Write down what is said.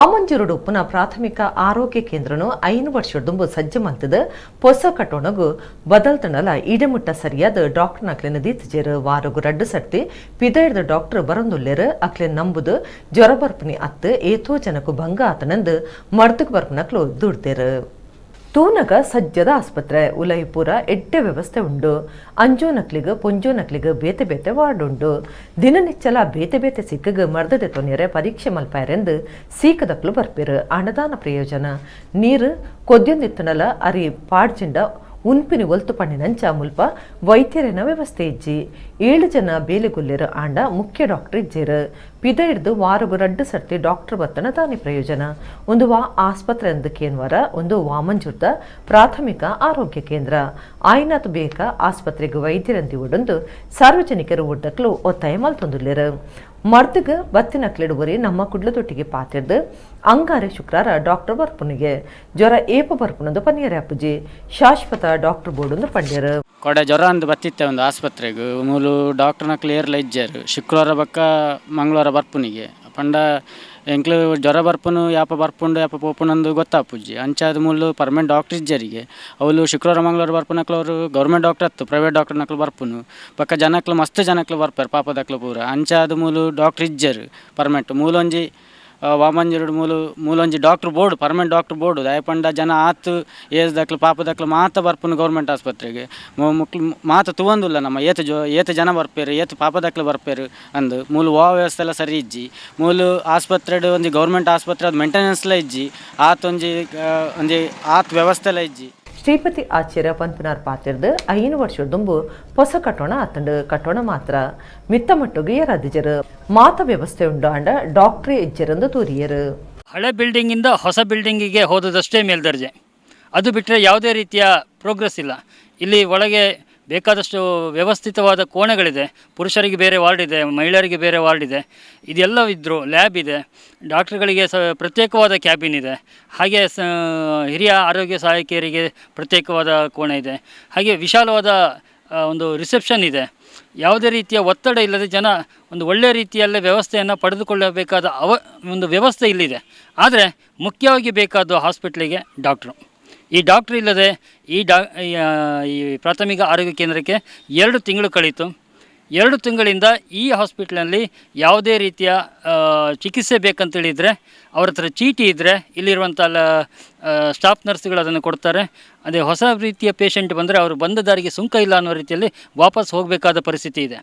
ವಾಮಂಜೂರುಡು ಉಪ್ಪುನ ಪ್ರಾಥಮಿಕ ಆರೋಗ್ಯ ಕೇಂದ್ರನು 5 ವರ್ಷ ಸಜ್ಜೆ ಮಲ್ತದ ಪೊಸ ಕಟ್ಟೋಣಗು ಬದಲ್ತಣಲ ಈಡೆಮುಟ್ಟ ಸರಿಯಾದ ಡಾಕ್ಟರ್ ನಕ್ಲೆನ ದೀತಜೇರು. ವಾರಗು 2 ಸರ್ತಿ ಪಿದೈರ್ದ ಡಾಕ್ಟರ್ ಬರಂದುಲ್ಲೇರು. ಅಕ್ಲೆನ್ ನಂಬುದು ಜ್ವರ ಬರ್ಪುನಿ ಅತ್ತು ಏತೋ ಜನಕು ಭಂಗ ಆತನಂದು ಮರ್ದಕ್ ಬರ್ಪುನಕ್ಲು ದುಡ್ತೇರು. ತೂನಗ ಸಜ್ಜದ ಆಸ್ಪತ್ರೆ ಉಲೈಪುರ ಎಡ್ಡೆ ವ್ಯವಸ್ಥೆ ಉಂಡು. ಅಂಜೋ ನಕ್ಲಿಗ್ ಪೊಂಜೋ ನಕ್ಲಿಗ್ ಬೇತೆ ಬೇತೆ ವಾರ್ಡ್ ಉಂಡು. ದಿನನಿಚ್ಚಲ ಬೇತೆ ಬೇತೆ ಸಿಕ್ಕಗ್ ಮರ್ದದೆ ತೊನಿಯರೆ ಪರೀಕ್ಷೆ ಮಲ್ಪಾಯರೆಂದು ಸೀಕದಕ್ಲು ಬರ್ಪಿರು. ಅಣದಾನ ಪ್ರಯೋಜನ ನೀರು ಕೊದ್ಯೊಂದಿತ್ತನಲ ಅರಿ ಪಾಡ್ಜಿಂಡ ಉನ್ಪಿನಿ ಒಲ್ತು ಪಣ್ಣಿನಂಚ ಮುಲ್ಪ ವೈದ್ಯರೇನ ವ್ಯವಸ್ಥೆ ಇಜ್ಜಿ. 7 ಜನ ಬೇಲೆಗುಲ್ಲೇರು ಆಂಡ ಮುಖ್ಯ ಡಾಕ್ಟರ್ ಇಜ್ಜೇರು. ಪಿದ ಹಿಡ್ದು ವಾರಗು 2 ಸರ್ತಿ ಡಾಕ್ಟರ್ ಬತ್ತನ ದಾನಿ ಪ್ರಯೋಜನ. ಒಂದು ವಾ ಆಸ್ಪತ್ರೆ ಅಂದು ಕೇನ್ವರ ಒಂದು ವಾಮಂಜೂರ್ದ ಪ್ರಾಥಮಿಕ ಆರೋಗ್ಯ ಕೇಂದ್ರ. ಆಯ್ನಾತ್ ಬೇಕ ಆಸ್ಪತ್ರೆಗೆ ವೈದ್ಯರಂದಿ ಒಡೊಂದು ಸಾರ್ವಜನಿಕರು ಒಡ್ಡಕ್ಲು ಒತ್ತಾಯ ಮಲ್ತೊಂದುಲ್ಲೇರು. ಮರ್ದಗ ಬತ್ತಿನಕ್ಲೆಡುವರಿ ನಮ್ಮ ಕುಡ್ಲದೊಟ್ಟಿಗೆ ಪಾತಿರ್ದು ಅಂಗಾರೆ ಶುಕ್ರಾರ ಡಾಕ್ಟರ್ ಬರ್ಪುನಿಗೆ ಜ್ವರ ಏಪ ಬರ್ಪುನಂದು ಪನಿಯರೆ ಅಪ್ಪುಜಿ ಶಾಶ್ವತ ಡಾಕ್ಟರ್ ಬೋರ್ಡೊಂದು ಪಂಡ್ಯರು. ಕೊಡೆ ಜ್ವರ ಅಂದು ಬತ್ತಿತ್ತೆ ಒಂದು ಆಸ್ಪತ್ರೆಗೆ ಮೂಲು ಡಾಕ್ಟರ್ನ ಕ್ಲಿಯರ್ಲ ಇಜ್ಜಾರು. ಶುಕ್ರವಾರ ಬಕ್ಕ ಮಂಗಳವಾರ ಬರ್ಪುನಿಗೆ ಪಂಡ ಎಂಕ್ಲು ಜ್ವರ ಬರ್ಪುನು ಯಾಪ ಬರ್ಪುಂಡು ಯಾಪ ಪೋಪುನಂದು ಗೊತ್ತಾಪುಜ್ಜಿ. ಅಂಚಾದ ಮೂಲು ಪರ್ಮನೆಂಟ್ ಡಾಕ್ಟರ್ ಇಜ್ಜರಿಗೆ. ಅವಳು ಶುಕ್ರವಾರ ಮಂಗಳವಾರ ಬರ್ಪುನಕ್ಲು ಅವರು ಗೌರ್ಮೆಂಟ್ ಡಾಕ್ಟರ್ ಅತ್ತು ಪ್ರೈವೇಟ್ ಡಾಕ್ಟರ್ ನಕ್ಲು ಬರ್ಪುನು. ಪಕ್ಕ ಜನಕ್ಲು ಮಸ್ತ್ ಜನಕ್ಲು ಬರ್ಪಾರು ಪಾಪದಕ್ಲು ಪೂರ. ಅಂಚಾದ ಮೂಲು ಡಾಕ್ಟರ್ ಇಜ್ಜರು ಪರ್ಮನೆಂಟ್. ಮೂಲೊಂಜಿ ವಾಮಂಜೂರುಡು ಮೂಲು ಮೂಲೊಂಜಿ doctor board permanent doctor board ದಾಯ ಪಂಡ ಜನ ಆತು ಏಜ್ದಕ್ಲು ಪಾಪದಕ್ಲು ಮಾತ ಬರ್ಪುನು ಗೌರ್ಮೆಂಟ್ ಆಸ್ಪತ್ರೆಗೆ. ಮುಕ್ಲು ಮಾತ ತುವಂದುಲ್ಲ ನಮ್ಮ ಏತು ಏತು ಜನ ಬರ್ಪೇರು ಏತು ಪಾಪದಕ್ಲು ಬರ್ಪೇರು ಅಂದು ಮೂಲು ವಾ ವ್ಯವಸ್ಥೆ ಎಲ್ಲ ಸರಿ ಇಜ್ಜಿ. ಮೂಲು ಆಸ್ಪತ್ರೆಡು ಒಂಜಿ ಗೌರ್ಮೆಂಟ್ ಆಸ್ಪತ್ರೆ ಅದು ಮೇಂಟೆನೆನ್ಸ್ಲ ಇಜ್ಜಿ. ಆತೊಂಜಿ ಒಂಜಿ ಆತ್ ವ್ಯವಸ್ಥೆ ಎಲ್ಲ ಇಜ್ಜಿ. ಶ್ರೀಪತಿ ಆಚಾರ್ಯ ಪನ್ಪುನಾರ್ ಪಾತಿರ್ದು 5 ವರ್ಷ ದುಂಬು ಹೊಸ ಕಟ್ಟೋಣ ಆತಂಡು. ಕಟ್ಟೋಣ ಮಾತ್ರ ಮಿತ್ತ ಮಟ್ಟುಗೆ ಏರಾದಿಜರು. ಮಾತ ವ್ಯವಸ್ಥೆ ಉಂಡು ಅಂಡ ಡಾಕ್ಟ್ರೇ ಇಜ್ಜರಂದು ತೂರಿಯರು. ಹಳೆ ಬಿಲ್ಡಿಂಗಿಂದ ಹೊಸ ಬಿಲ್ಡಿಂಗಿಗೆ ಹೋದದಷ್ಟೇ ಮೇಲ್ದರ್ಜೆ, ಅದು ಬಿಟ್ಟರೆ ಯಾವುದೇ ರೀತಿಯ ಪ್ರೋಗ್ರೆಸ್ ಇಲ್ಲ. ಇಲ್ಲಿ ಒಳಗೆ ಬೇಕಾದಷ್ಟು ವ್ಯವಸ್ಥಿತವಾದ ಕೋಣೆಗಳಿದೆ. ಪುರುಷರಿಗೆ ಬೇರೆ ವಾರ್ಡ್ ಇದೆ, ಮಹಿಳೆಯರಿಗೆ ಬೇರೆ ವಾರ್ಡ್ ಇದೆ, ಇದೆಲ್ಲ ಇದ್ದರೂ ಲ್ಯಾಬ್ ಇದೆ, ಡಾಕ್ಟ್ರುಗಳಿಗೆ ಪ್ರತ್ಯೇಕವಾದ ಕ್ಯಾಬಿನ್ ಇದೆ, ಹಾಗೆ ಹಿರಿಯ ಆರೋಗ್ಯ ಸಹಾಯಕಿಯರಿಗೆ ಪ್ರತ್ಯೇಕವಾದ ಕೋಣೆ ಇದೆ, ಹಾಗೆ ವಿಶಾಲವಾದ ಒಂದು ರಿಸೆಪ್ಷನ್ ಇದೆ. ಯಾವುದೇ ರೀತಿಯ ಒತ್ತಡ ಇಲ್ಲದೆ ಜನ ಒಂದು ಒಳ್ಳೆಯ ರೀತಿಯಲ್ಲೇ ವ್ಯವಸ್ಥೆಯನ್ನು ಪಡೆದುಕೊಳ್ಳಬೇಕಾದ ಒಂದು ವ್ಯವಸ್ಥೆ ಇಲ್ಲಿದೆ. ಆದರೆ ಮುಖ್ಯವಾಗಿ ಬೇಕಾದ ಹಾಸ್ಪಿಟ್ಲಿಗೆ ಡಾಕ್ಟ್ರು. ಈ ಡಾಕ್ಟ್ರ್ ಇಲ್ಲದೆ ಈ ಪ್ರಾಥಮಿಕ ಆರೋಗ್ಯ ಕೇಂದ್ರಕ್ಕೆ 2 ತಿಂಗಳು ಕಳೀತು. 2 ತಿಂಗಳಿಂದ ಈ ಹಾಸ್ಪಿಟ್ಲಲ್ಲಿ ಯಾವುದೇ ರೀತಿಯ ಚಿಕಿತ್ಸೆ ಬೇಕಂತೇಳಿದರೆ ಅವ್ರ ಹತ್ರ ಚೀಟಿ ಇದ್ದರೆ ಇಲ್ಲಿರುವಂಥ ಸ್ಟಾಫ್ ನರ್ಸ್ಗಳು ಅದನ್ನು ಕೊಡ್ತಾರೆ. ಅದೇ ಹೊಸ ರೀತಿಯ ಪೇಷಂಟ್ ಬಂದರೆ ಅವರು ಬಂದ ದಾರಿಗೆ ಸುಂಕ ಇಲ್ಲ ಅನ್ನೋ ರೀತಿಯಲ್ಲಿ ವಾಪಸ್ ಹೋಗಬೇಕಾದ ಪರಿಸ್ಥಿತಿ ಇದೆ.